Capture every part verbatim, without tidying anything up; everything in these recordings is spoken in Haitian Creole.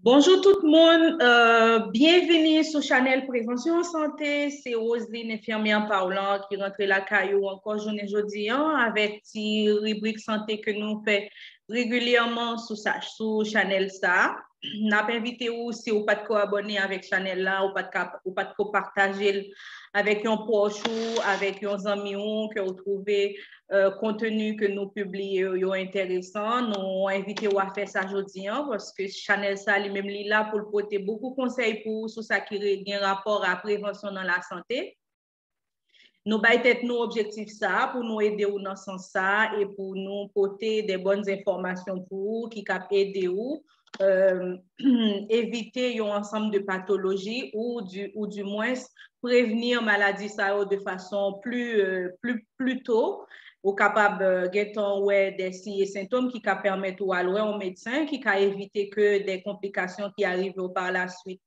Bonjou tout moun, euh, byenvini sou chanèl Prevansyon an Sante. Se Roseline, enfimyè pa w lan, ki rantre lakay ou ankò jounen jodi an avèk ti ribrik sante ke nou fè regilyèman sou sa, sou chanèl sa. N ap envite ou, si ou pa t ko abòne avèk chanèl la, ou pa t ka, ou pa t ko pataje l avèk yon pwòch ou, avèk yon zanmi ou ke ou twouve euh, konteni ke nou pibliye yo, yo enteresan, nou envite w a fè sa jodi an, paske chanèl sa li menm li la pou l pote bokou konsèy pou ou sou sa ki re- gen rapò a prevansyon nan lasante. Nou bay tèt nou objektif sa a pou nou ede w nan sans sa a e pou nou pote de bòn enfòmasyon pou ou ki kab ede ou euh, evite yon ansanm de patoloji ou di, ou di mwens prevni maladi sa yo de fason pli, euh, pli, pli to. Ou kapab euh, gentan wè de siy e sentòm ki ka pèmèt ou al wè yon medsen ki ka evite ke de konplikasyon ki arive w par la suite.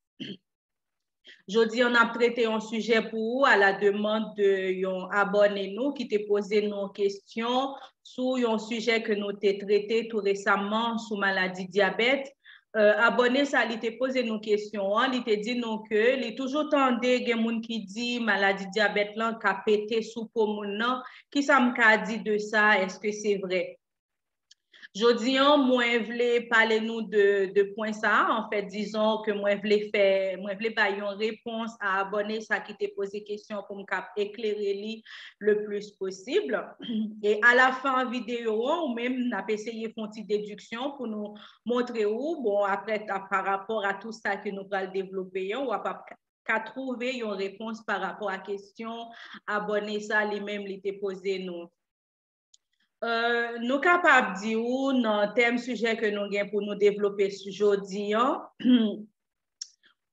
Jodi an, n ap trete yon sijè pou ou a la demande de yon abòne nou ki te poze nou kesyon sou yon sijè ke nou te trete tou resaman sou maladi dyabèt. Euh, abòne sa, li te poze nou kesyon an, li te di nou ke li toujou tande gen moun ki di maladi dyabèt lan ka pete sou po moun nan. Kisa m ka di de sa? Èske se vre? Jodi an, mwen vle pale nou de, de pwen sa a. Anfèt, dizon ke mwen vle fè, mwen vle bay yon repons a abòne sa ki te poze kesyon pou m kab eklere li le plis posib. E alafen videyo an, ou menm, n ap eseye fè yon ti dediksyon pou nou montre ou, bon, apre, pa rapò a tou sa ke nou pral devlope an, w ap ka twouve yon repons pa rapò a kesyon abòne sa li menm li te poze nou. Euh, nou kapab di ou nan tèm sijè ke nou gen pou nou devlope jodi an,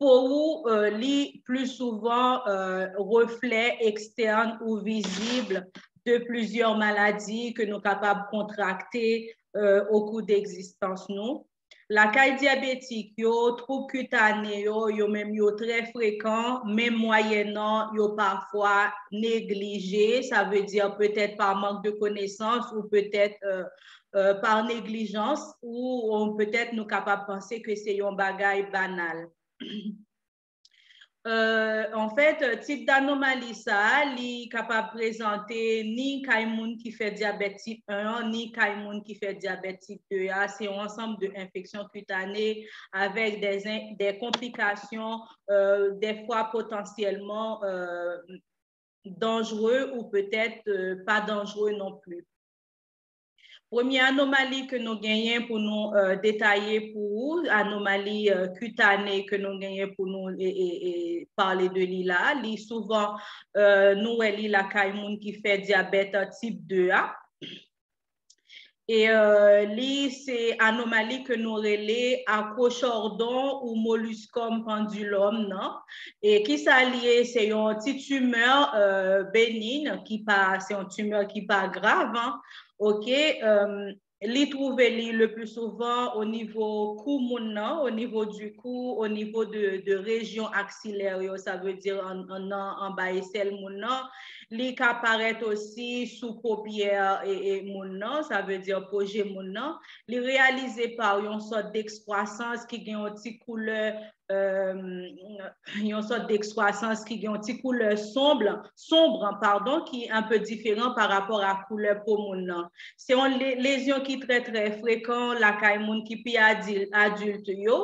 po ou euh, li pli souvan euh, reflè ekstèn ou vizib de plizyè maladi ke nou kapab kontrakte euh, au cours d'existence nou. Lakay dyabetik yo, twoub kitane yo, yo menm yo trè frekan, men mwayèn nan yo pafwa neglije, sa vle di petèt pa mank de konesans ou petèt euh, euh, par neglijans ou, ou petèt nou kapab panse ke se yon bagay banal. Euh, anfèt, tip d'anomali sa a, li kapab prezante ni kay moun ki fè dyabèt tip en an, ni kay moun ki fè dyabèt tip de a. Se yon ansanm de enfeksyon kitane avèk de, de konplikasyon, euh, dèfwa potansyèlman euh, danjre ou petèt euh, pa danjre non pli. Premye anomali ke nou genyen pou nou euh, detaye pou ou, anomali euh, kitane ke nou genyen pou nou e, e, e, pale de li la, li souvan euh, nou wè li lakay moun ki fè dyabèt tip de a. E euh, li se anomali ke nou rele akwochdon ou molluscum pendulum nan. E kisa li ye? Se yon ti timè euh, benin ki pa, se yon timè ki pa grav, hein. Ok, euh, li twouve li le pli souvan o nivo kou moun nan, o nivo di kou, o nivo de, de rejyon aksilè yo, sa vle di an, an, nan anba esèl moun nan. Li ka parèt osi sou popyè e, e moun nan, sa vle di po je moun nan. Li reyalize pa yon sòt d'excroissance ki gen yon ti koulè euh, yon sòt d'excroissance ki gen yon ti koulè sonb, sonb, pardon, ki un peu diferan pa rapò a koulè po moun nan. Se yon lezyon ki trè trè frekan lakay moun ki pi adilt yo.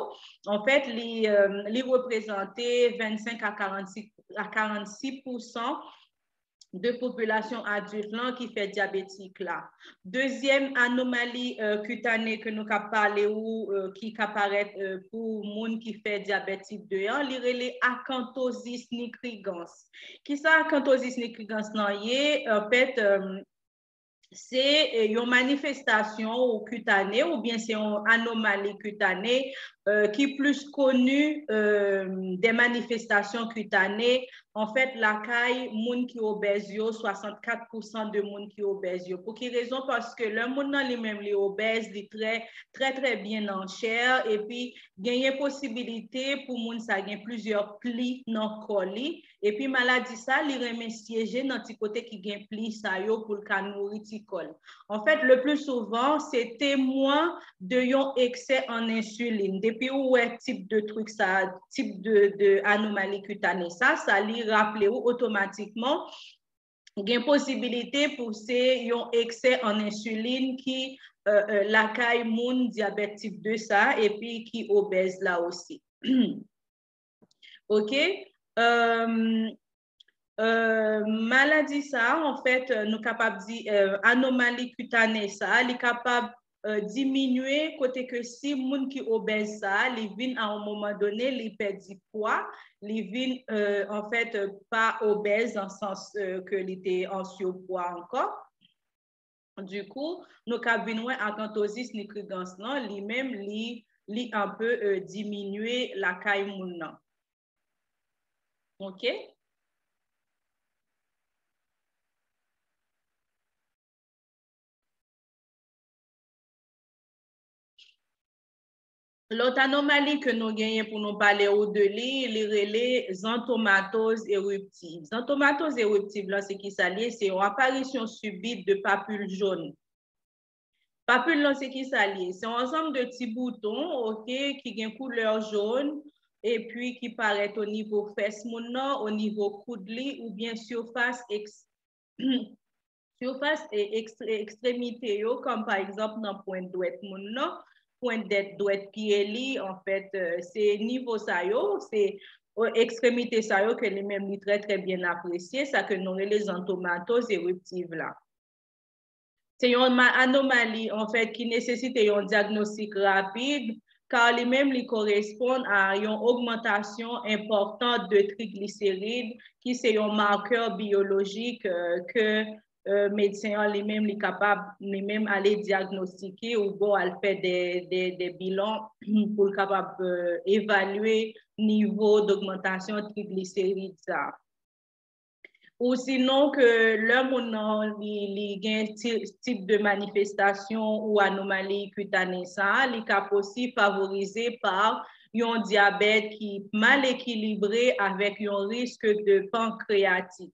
Anfèt, li, euh, li reprezante vennsenk a karannsis, a karannsis pousan de popilasyon adilt lan ki fè dyabetik la. Dezyèm anomali euh, kitane ke nou ka pale ou euh, ki ka parèt euh, pou moun ki fè dyabèt tip de an, li rele akantozis nigricans. Kisa akantozis nigricans lan ye? Anfèt, euh, se euh, yon manifestasyon ou kitane oubyen se yon anomali kitane euh, ki plis koni, euh, de manifestasyon kitane, anfèt, lakay moun ki obèz yo, swasannkat pousan de moun ki obèz yo. Pou ki rezon? Paske lè moun nan li menm li obèz, li trè, trè, trè byen nan chè, epi genyen posibilite pou moun sa gen plizyè pli nan kò li, epi maladi sa, li renmen syeje nan ti kote ki gen pli sa yo pou l ka nouri ti kò l. Anfèt, le pli souvan, se temwen de yon eksè an ensilin. Depi ou wè tip de trik sa, tip de, de anomali kitane sa, sa li raple ou otomatikman gen posibilite pou se yon eksè an ensilin ki, euh, euh, lakay moun dyabèt tip de sa, epi ki obèz la osi. Ok? Euh, euh, maladi sa, anfèt, nou kapab di, euh, anomali kitane sa, li kapab, euh, diminye kote ke si moun ki obèz sa, li vin a yon moman done, li pèdi pwa, li vin, euh, anfèt, euh, pa obèz an sans, euh, ke li te an sipwa ankò. Du coup, nou ka vin wè akantozis nigrikans lan, li menm, li, li anpe, euh, diminye lakay moun nan. Ok? Lòt anomali ke nou genyen pou nou pale ou de li, li rele zantomatoz eriptiv. Zantomatoz eriptiv lan, se ki sa li ye? Se yon aparisyon sibit de papil jòn. Papil lan, se ki sa li ye? Se yon ansanm de ti bouton, ok, ki gen koulè jòn, epi ki parèt o nivo fès moun nan, o nivo koud li, oubyen sifas eks-, sifas e ekstre-, ekstremite yo, kòm pa egzanp nan pwent dwèt moun nan, pwent dèt dwèt pye li, anfèt, euh, se nivo sa yo, se, euh, ekstremite sa yo ke li menm li trè, trè byen apresye, sa ke nou rele zantomatoz eriptiv la. Se yon ma-, anomali, anfèt, ki nesesite yon dyagnostik rapid, kar li menm li koresponn a yon ogmantasyon enpòtan de trigliserid, ki se yon makè biyolojik, euh, ke, euh, medsen an li menm li kapab li menm ale dyagnostike ou bon al fè de, de, de bilan pou l kapab, euh, evalye nivo dogmantasyon trigliserid sa. Ou sinon ke lè moun nan li, li gen ti-, tip de manifestasyon ou anomali kitane sa, li ka osi favorize pa yon dyabèt ki mal ekilibre avèk yon risk de pankreyatit.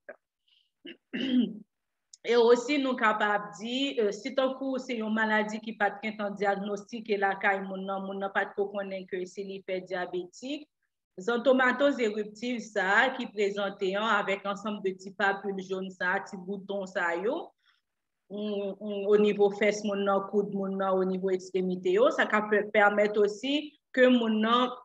E osi, nou kapab di, euh, si tankou se yon maladi ki pa t gentan dyagnostike lakay moun nan, moun nan pa t ko konnen ke si li fè dyabetik, zantomatoz eriptiv sa a ki prezante an avèk ansanm de ti papil jòn sa a, ti bouton sa yo, ou, ou, o nivo fès moun nan, koud moun nan, o nivo ekstremite yo, sa ka pè-, pèmèt osi ke moun nan,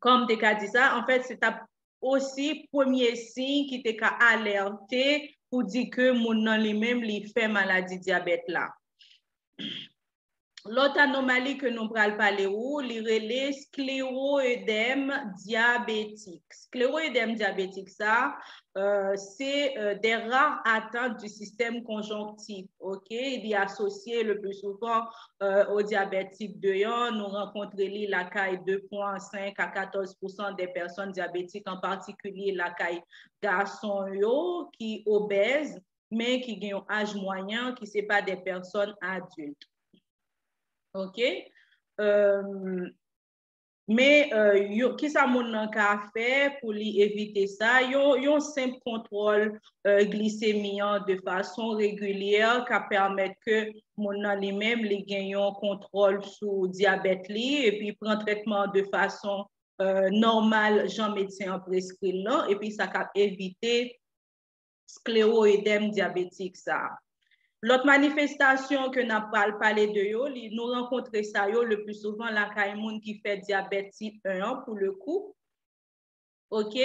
kòm te ka di sa, anfèt, se t ap osi premye siy ki te ka alète pou di ke moun nan li menm li fè maladi dyabèt la. Lòt anomali ke nou pral pale ou, li rele sklewoedèm dyabetik. Sklewoedèm dyabetik sa, euh, se, euh, des rares atteintes du système conjonctif, ok? Li asosye le pli souvan, euh, o dyabèt tip de an, nou rankontre li lakay de pwen senk a katòz pousan de pèsòn dyabetik, an patikilye lakay gason yo ki obèz, men ki gen yon aj mwayen, ki se pa de pèsòn adilt. Ok? Euh, men, euh, yo, kisa moun nan ka fè pou li evite sa? Yon, yon senp kontwòl, euh, glisemi an de fason regilyè ka pèmèt ke moun nan li menm li gen yon kontwòl sou dyabèt li, epi pran trètman de fason, euh, nòmal jan medsen an preskri l lan, epi sa ka evite sklewoedèm dyabetik sa. Lòt manifestasyon ke n ap pral pale de yo, li, nou rankontre sa yo le pli souvan lakay moun ki fè dyabèt tip en an pou le kou. Ok?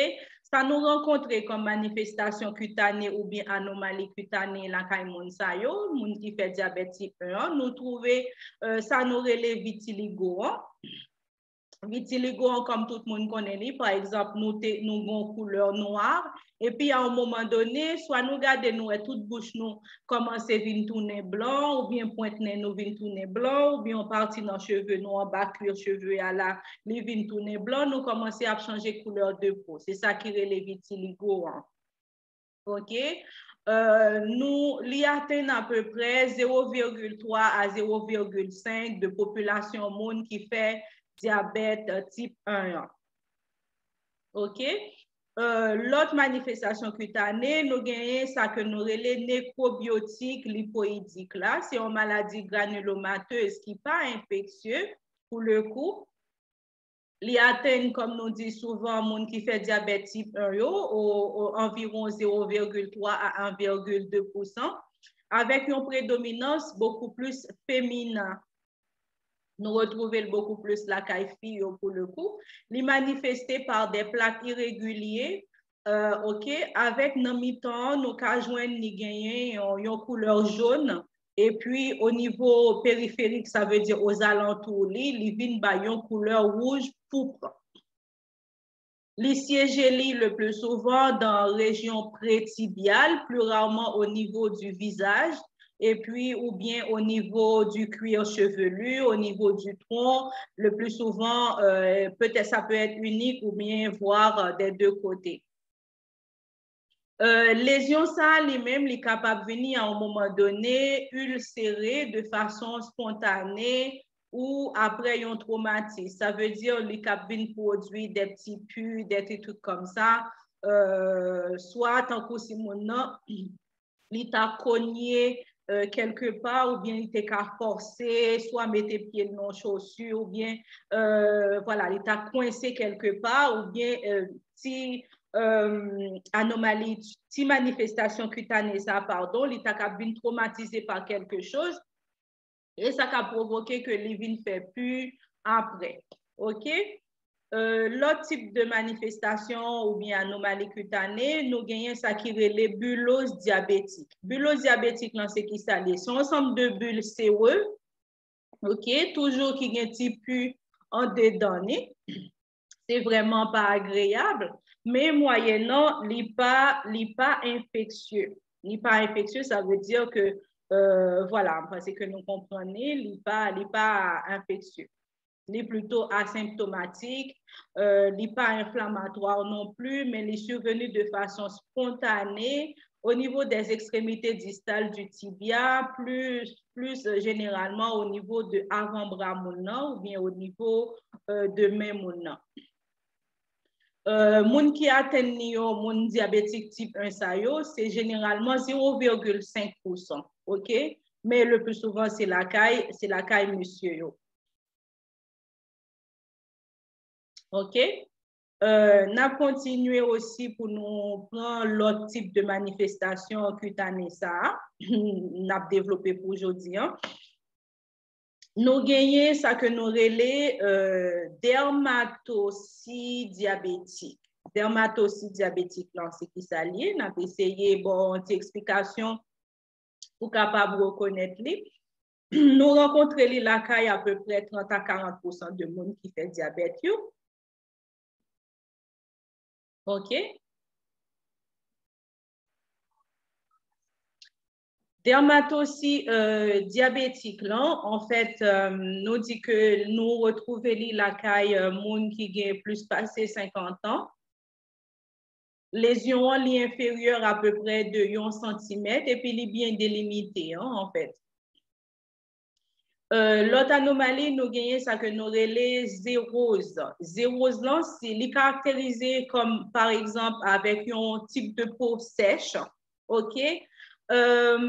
Sa nou rankontre kòm manifestasyon kitane oubyen anomali kitane lakay moun sa yo, moun ki fè dyabèt tip en an, nou twouve, euh, sa nou rele vitiligo an. Vitiligo an, kòm tout moun konnen li, pa egzanp, nou te, nou gon koulè nwa, epi a yon moman done, swa nou gade, nou wè tout bouch nou kòmanse vin tounen blan, oubyen pwent nen nou vin tounen blan, oubyen yon pati nan cheve nou anba kwir cheve a la, li vin tounen blan, nou kòmanse ap chanje koulè de po. Se sa ki rele vitiligo an. Ok? Euh, nou, li atenn apeprè zewo virgil twa a zewo virgil senk de popilasyon moun ki fè dyabèt, euh, tip en an. Ok? Euh, lòt manifestasyon kitane, nou genyen sa ke nou rele nekrobyotik lipoyidik la. Se yon maladi granulomatez ki pa enfeksye pou le kou. Li atenn, kòm nou di souvan, moun ki fè dyabèt tip en yo, o, o anviwon zewo virgil twa a en virgil de pousan, avèk yon predominans bokou plis feminen. Nou retwouve l bokou plis lakay fi yo pou le kou. Li manifeste pa de plak iregilye, euh, ok, avèk nan mitan an, nou ka jwenn li genyen yon, yon koulè jòn, epi o nivo periferik, sa vle di ozalantou li, li vin bay yon koulè wouj poupre. Li siyeje li le pli souvan dan rejyon pretibyal, pli raman o nivo di vizaj, epi oubyen o nivo di kwir chevelu, o nivo di twon, le pli souvan, euh, petèt sa pe èt inik oubyen vwa, euh, dè de kote. Euh, lezyon sa a li menm, li kapab vini a yon moman done, ilsere de fason spontane ou apre yon twomatis. Sa vle di li kab vin pwodui de ti pu, de ti trik kòmsa, euh, swa tankou si moun nan, li ta konye, euh, kèlke pa, oubyen li te ka fòse, swa mete pye l nan chosi, oubyen, euh, vwala, li ta kwense kèlke pa, oubyen, euh, ti, euh, anomali, ti manifestasyon kitane sa, padon, li ta ka vin twomatize pa kèlke choz, e sa ka pwovoke ke li vin fè pu apre. Ok? Euh, lòt tip de manifestasyon oubyen anomali kitane, nou genyen sa ki rele biloz dyabetik. Biloz dyabetik lan, se ki sa li ye? Se yon ansanm de bil sere, ok, toujou ki gen ti pu andedan li. Se vrèman pa agreyab, men mwayènan, li pa, li pa enfeksye. Li pa enfeksye, sa vle di ke, euh, vwala, m panse ke nou konprann li, li pa, li pa enfeksye. Li plito asenptomatik, euh, li pa enflamatwa non pli, men li sivini de fason spontane o nivo dè ekstremite distal di tibya, plis, plis, euh, jeneralman o nivo de avanbra moun nan oubyen o nivo, euh, de men moun nan. Euh, moun ki atenn li yo, moun dyabetik tip en sa yo, se jeneralman zewo virgil senk pousan, ok? Men le pli souvan, se lakay, se lakay mesye yo. Ok? Euh, n ap kontinye osi pou nou pran lòt tip de manifestasyon kitane sa a, n ap devlope pou jodi an. Nou genyen sa ke nou rele, euh, dèmatosi dyabetik. Dèmatosi dyabetik lan, se ki sa li ye? N ap eseye ba w yon ti eksplikasyon pou kapab rekonèt li. Nou rankontre li lakay apeprè trant a karant pousan de moun ki fè dyabèt yo. Ok? Dèmatosi, euh, dyabetik lan, anfèt, euh, nou di ke nou retwouve li lakay, euh, moun ki gen plis pase senkant an. Lezyon an, li enferyè apeprè de yon santimèt epi li byen delimite, an, anfèt. Euh, lòt anomali, nou genyen sa ke nou rele zeroz. Zeroz lan, se, li karakterize kòm, pa egzanp, avèk yon tip de po sèch, ok? Euh,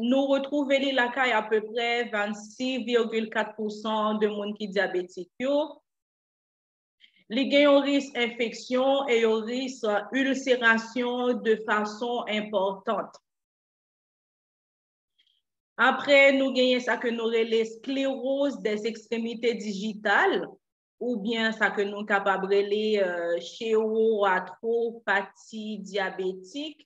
nou retwouve li lakay apeprè vennsis virgil kat pousan de moun ki dyabetik yo. Li gen yon risk enfeksyon e yon risk ilserasyon de fason enpòtan. Apre, nou genyen sa ke nou rele skleroz dè ekstremite dijital, oubyen sa ke nou kapab rele, euh, chewopati dyabetik.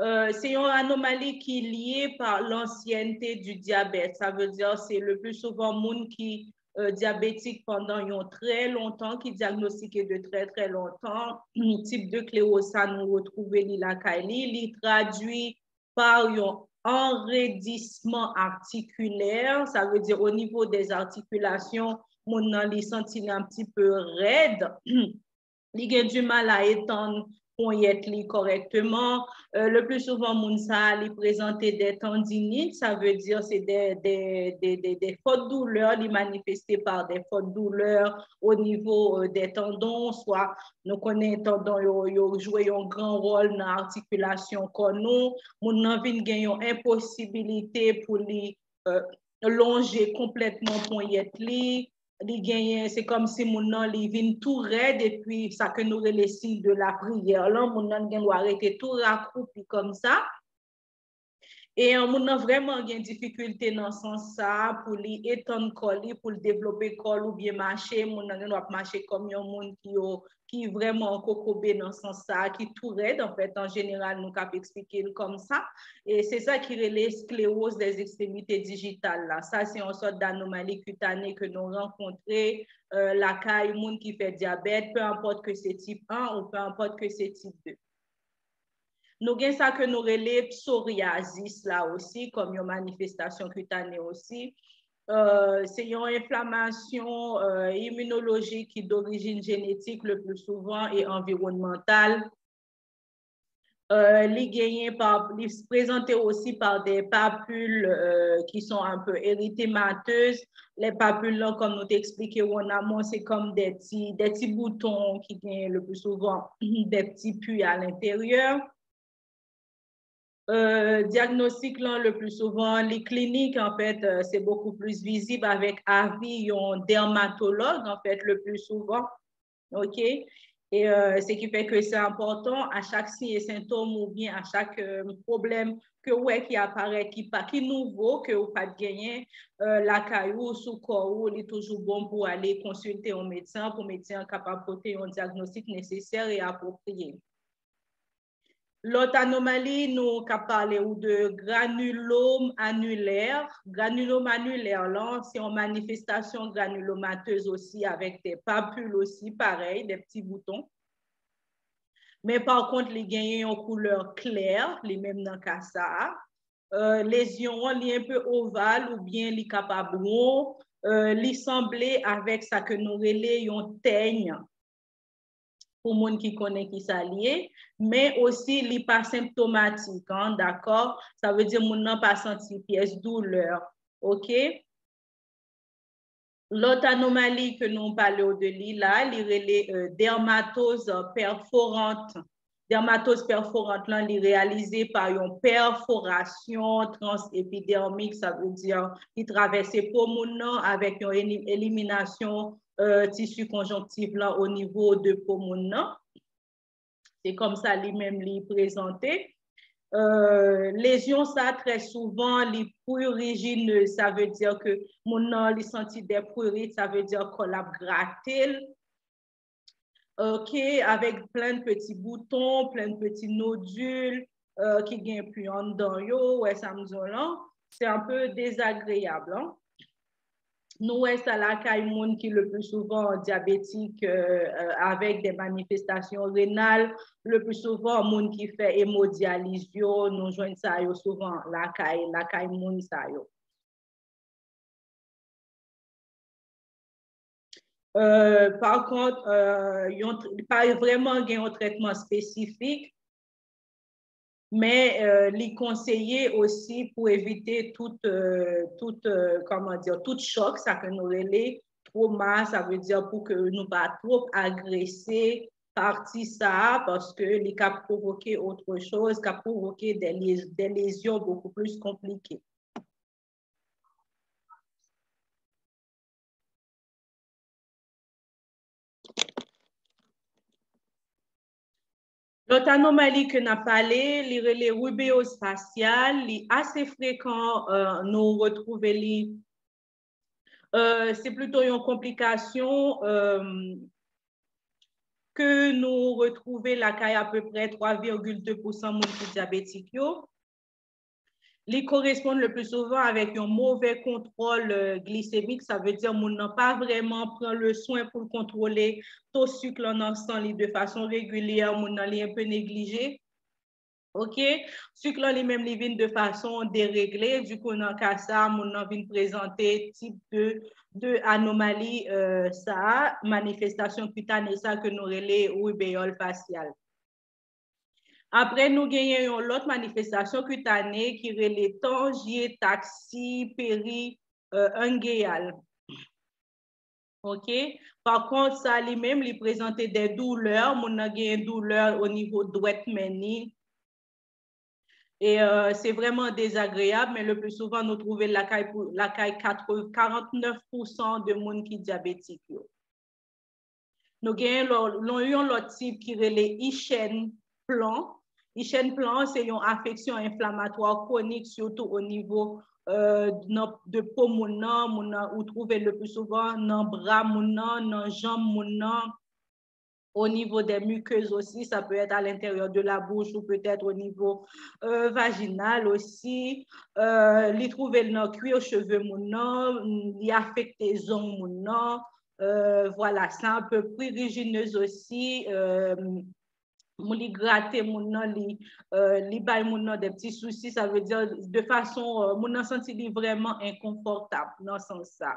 Euh, se yon anomali ki lye pa lansyènte di dyabèt. Sa vle di, se le pli souvan moun ki, euh, dyabetik pandan yon trè lontan, ki dyagnostiqué de très très longtemps. Tip de sklewoz sa nou retwouve li lakay li, li tradui par yon anredisman artikilè, sa vle di o nivo des articulations, moun nan li santi li un petit peu rèd. Li gen du mal à étendre ponyèt li kòrèkteman. Euh, le plus souvent, moun sa a, li prezante de tandinit, sa vle di se de, de, de, de, de fòt doulè, li manifeste pa de fòt doulè o nivo euh, de tandon, swa nou konnen tandon yo, yo jwe yon gran wòl nan artikilasyon kò nou. Moun nan vin gen yon enposibilite pou li euh, lonje konplètman ponyèt li. Li genyen, se kòm si moun nan li vin tou rèd, epi sa ke nou rele siy de la priyè lan, moun nan gen dwa rete tou rakoupi kòm sa. E euh, moun nan vrèman gen difikilte nan sans sa a pou li etann kò li, pou l devlope kò l oubyen mache. Moun nan gen dwa ap mache kòm yon moun ki yo ki vrèman kokobe nan sans sa a, ki tou rèd, anfèt, an jeneral, nou kab eksplike l kòm sa. E se sa ki rele sclérose des extrémités digitales la. Sa se yon sòt d'anomali kitane ke nou rankontre euh, lakay moun ki fè dyabèt, peu importe que c'est type un ou peu importe que c'est type deux. Nou gen sa ke nou rele psoriasis la osi, kòm yon manifestasyon kitane osi. Euh, se yon enflamasyon euh, iminolojik ki d'origine génétique le plus souvent et environnementale. Euh, li genyen pa, li prezante aussi par des papules euh, qui sont un peu érythémateuses. Les papules, là, comme nous t'expliquons en amont, c'est comme des petits, des petits boutons qui gagnent le plus souvent des petits pus à l'intérieur. Euh, diagnostic là, le plus souvent, les cliniques, en fait, euh, c'est beaucoup plus visible avec avis d'un dermatologue, en fait, le plus souvent. OK? E euh, se ki fè ke se enpòtan a chak siy e sentòm oubyen a chak euh, pwoblèm ke w wè ki aparèt, ki pa ki nouvo, ke w pa t genyen euh, lakay ou, sou kò ou, li toujou bon pou ale konsilte yon medsen, pou medsen an kapab pote yon dyagnostik nesesè e apwopriye. Lòt anomali, nou ka pale ou de granulome annulaire. Granulome annulaire lan, se yon manifestasyon granulomatez osi avèk de papil osi, parèy, de pti bouton. Men pa kont, li genyen yon koulè klè, li menm nan ka sa a. Euh, lezyon an, li enpe oval oubyen li kapab won. Euh, li sanble avèk sa ke nou rele yon tèny. Pou moun ki konnen ki sa li ye, men osi li pa senptomatik, an, dakò? Sa vle di moun nan pa santi pyès doulè, OK? Lòt anomali ke nou pale w de li la, li rele euh, dermatose perforante. Dermatose perforante lan, li reyalize pa yon pèforasyon transepidermik, sa vle di ki travèse po moun nan avèk yon eli- eliminasyon euh, tisi konjonktiv lan o nivo de po moun nan. Se kòm sa li menm li prezante. Euh, lezyon sa trè souvan li pruriginez, sa vle di ke moun nan li santi de prurit, sa vle di kò l ap grate l. OK, avèk plen de peti bouton, plen de peti nodil euh, ki gen pli anndan yo, wè sa m di w lan, se un peu dezagreyab, an. Nou wè sa lakay moun ki le plus souvent diabétique euh, euh, avec des manifestations rénales, le plus souvent moun ki fè hémodialyse yo, nou jwenn sa yo souvan lakay lakay moun sa yo. Euh, pa kont, euh, yon, pa vrèman gen yon trètman espesifik, men euh, li konseye osi pou evite tout, euh, tout, euh, kòman di, tout chòk, sa ke nou rele twoma, sa vle di pou ke nou pa twòp agrese pati sa a, paske li ka pwovoke otre choz, ka pwovoke de, de lezyon bokou plis konplike. Lòt anomali ke n ap pale, li rele rubeoz fasyal, li ase frekan, euh, nou retwouve li. Euh, se plito yon konplikasyon euh, ke nou retwouve lakay apeprè twa virgil de pousan moun ki dyabetik yo. Li koresponn le pli souvan avèk yon move kontwòl, euh, glisemik, sa vle di moun nan pa vrèman pran le swen pou l kontwole to sik lan nan san li de fason regilyè, moun nan li enpe neglije. Ok, sik lan li menm li vin de fason deregle, dikou nan ka sa, moun nan vin prezante tip de, de anomali, euh, sa, manifestasyon kitane sa ke nou rele ribeyòl fasyal. Apre, nou genyen yon lòt manifestasyon kitane ki rele tanjyetaksi peri, euh, angeyal. Ok? Pa kont, sa li menm, li prezante de doulè, moun nan genyen doulè o nivo dwèt men ni. E, euh, se vrèman dezagreyab, men le pli souvan, nou twouve l lakay pou, lakay katreven, karannèf pousan de moun ki dyabetik yo. Nou genyen lò-, lò-, yon lòt tip ki rele ichèn plan. Ichèn plan, se yon afeksyon enflamatwa kwonik, sitou o nivo, euh, nan, de po moun nan, moun nan, ou twouve le pli souvan nan bra moun nan, nan janm moun nan, au niveau des muqueuses aussi, ça peut être à l'intérieur de la bouche ou peut-être au niveau, euh, vaginal aussi. Euh, li twouve l nan kwir cheve moun nan, li afekte zong moun nan. Euh, voilà, c'est un peu prurigineuse aussi. Euh, moun li grate moun nan, li, euh, li bay moun nan de ti sousi, sa vle di de fason, euh, moun nan santi li vrèman enkonfòtab nan sans sa.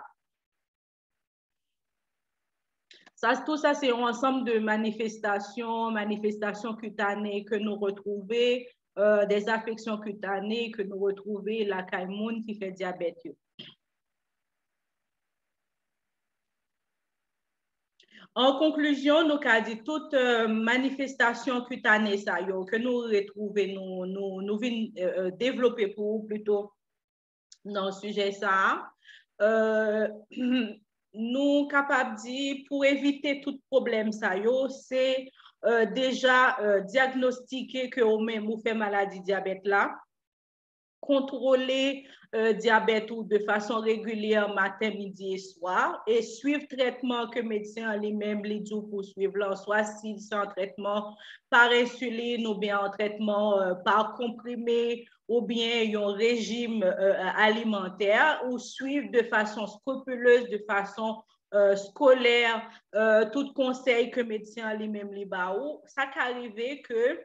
Sa, tout sa, se yon ansanm de manifestasyon, manifestasyon kitane ke nou retwouve, euh, des affections cutanées ke nou retwouve lakay moun ki fè dyabèt yo. An konklizyon, nou ka di tout, euh, manifestasyon kitane sa yo ke nou retwouve, nou, nou, nou vin, euh, euh, devlope pou ou plito nan sijè sa a. Euh, nou kapab di pou evite tout pwoblèm sa yo, se, euh, deja, euh, dyagnostike ke ou menm ou fè maladi dyabèt la, kontwole, euh, dyabèt ou de fason regilyè maten, midi e swa, e swiv trètman ke medsen an li menm li di w pou w swiv lan, swa si se yon trètman pa ensilin oubyen yon trètman, euh, pa konprime, oubyen yon rejim, euh, alimantè, ou swiv de fason skripilez, de fason, euh, skolè, euh, tout konsèy ke medsen an li menm li ba ou, sa ka rive ke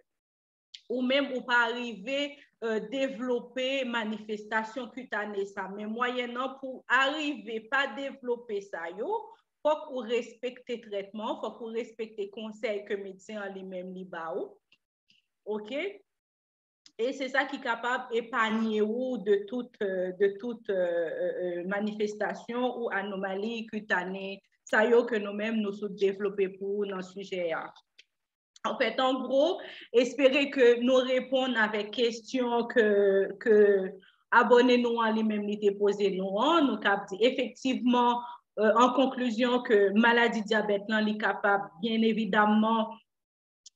ou menm ou pa rive, euh, devlope manifestasyon kitane sa. Men mwayen nan pou arive pa devlope sa yo, fòk ou respekte trètman, fòk ou respekte konsèy ke medsen an li menm li ba ou. Ok? E se sa ki kapab epanye ou de tout, euh, de tout, euh, euh, euh, manifestasyon ou anomali kitane sa yo ke nou menm nou sou devlope pou ou nan sijè a. An fèt, an gwo, espere ke nou reponn avèk kesyon ke, ke abòne nou an li menm li te poze nou an. Nou kab di efektivman, euh, an konklizyon ke maladi dyabèt lan li kapab byen evidamman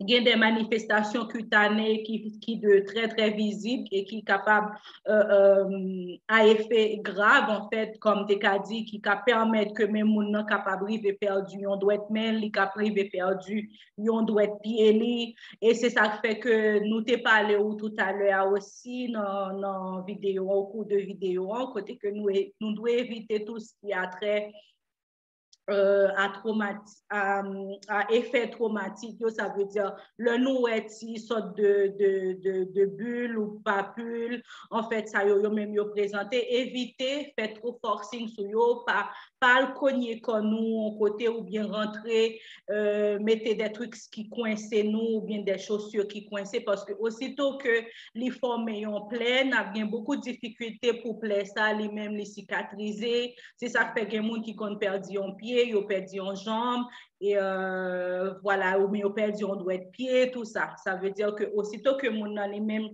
gen de manifestasyon kitane ki, ki de trè, trè vizib e ki kapab, euh, euh, a efè grav, an fèt, kòm te ka di, ki ka pèmèt ke menm moun nan kapab rive pèdi yon dwèt men, li ka rive pèdi yon dwèt pye li. E se sa k fè ke nou te pale ou toutalè a osi nan, nan videyo an, o kou de videyo an, kote ke nou, e, nou dwe evite tou sa ki a trè euh, a twomati-, a, a efè twomatik yo, sa vle di lè nou wè ti sòt de, de, de, de bil ou papil, an fèt, sa yo, yo menm yo prezante, evite fè two forcing sou yo, pa, pa al konye kò nou yon kote oubyen rantre, euh, mete de trik ki kwense nou oubyen de chosir ki kwense, paske osito ke li fòme yon plè, n ap gen bokou difikilte pou plè sa li menm li sikatrize. Se sa k fè gen moun ki konn pèdi yon pye, yo pèdi yon janm, e, euh, vwala, oubyen yo pèdi yon dwèt pye, tou sa. Sa vle di ke osito ke moun nan li menm,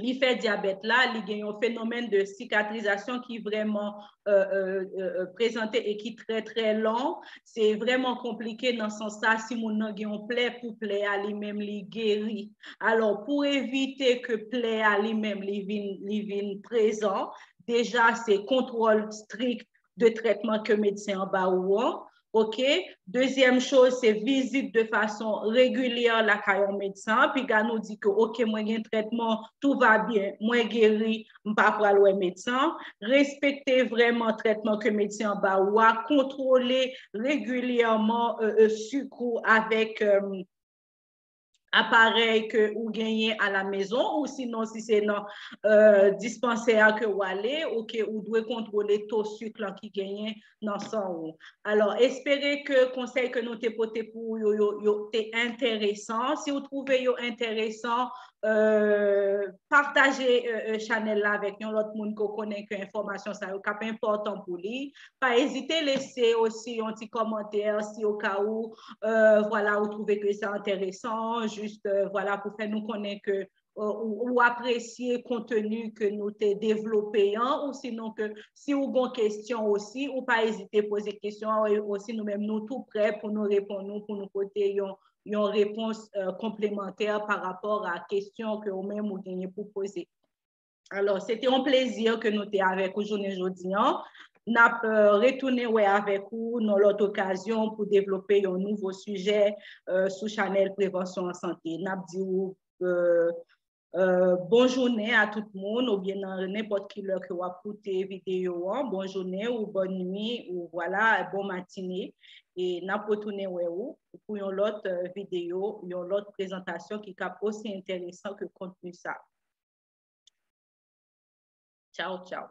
li fè dyabèt la, li gen yon fenomèn de sikatrizasyon ki vrèman, euh, euh, euh, euh, prezante e ki trè, trè long. Se vrèman konplike nan sans sa, si moun nan gen yon plè pou plè a li menm li geri. Alò, pou evite ke plè a li menm li vin, li vin prezan, deja se kontwòl strik de trètman ke medsen an ba ou an. Ok? Dezyèm choz, se vizit de fason regilyè lakay yon medsen. Piga nou di ke, ok, mwen gen trètman, tout va byen, mwen geri, m pa pral wè medsen. Respekte vrèman trètman ke medsen an ba ou a, kontwole regilyèman euh, euh, sik ou avèk euh, aparèy ke ou genyen a la mezon, ou sinon si se nan euh, dispansè a ke w ale, ou ke ou dwe kontwole to sik lan ki genyen nan san ou. Alò, espere ke konsèy ke nou te pote pou ou yo, yo, yo te enteresan. Si ou twouve yo enteresan, euh, pataje euh, euh, chanèl la avèk yon lòt moun ke w konnen ke enfòmasyon sa yo k ap enpòtan pou li. Pa ezite lese osi yon ti kòmantè si o ka ou euh, voilà, ou twouve ke sa enteresan, jis euh, voilà, pou fè nou konnen ke euh, ou, ou apresye konteni ke nou te devlope an, ou sinon ke si ou gon kesyon osi, ou pa ezite poze kesyon an, e osi nou menm nou tou prè pou nou reponn ou, pou nou pote yon, yon repons euh, konplemantè pa rapò a kesyon ke ou menm ou genyen pou poze. Alò, se te yon plezi ke nou te avèk ou jounen jodi an. N ap euh, retounen wè avèk ou nan lòt okazyon pou devlope yon nouvo sijè euh, sou chanèl Prevansyon an Sante. N ap di ou euh, euh, bon jounen a tout moun, oubyen nan nenpòt ki lè ke w ap koute videyo an, bon jounen ou bon nwi ou vwala, bon matine. E n ap retounen wè ou pou yon lòt euh, videyo, yon lòt prezantasyon ki k ap osi enteresan ke kontni sa. Tchaw, tchaw.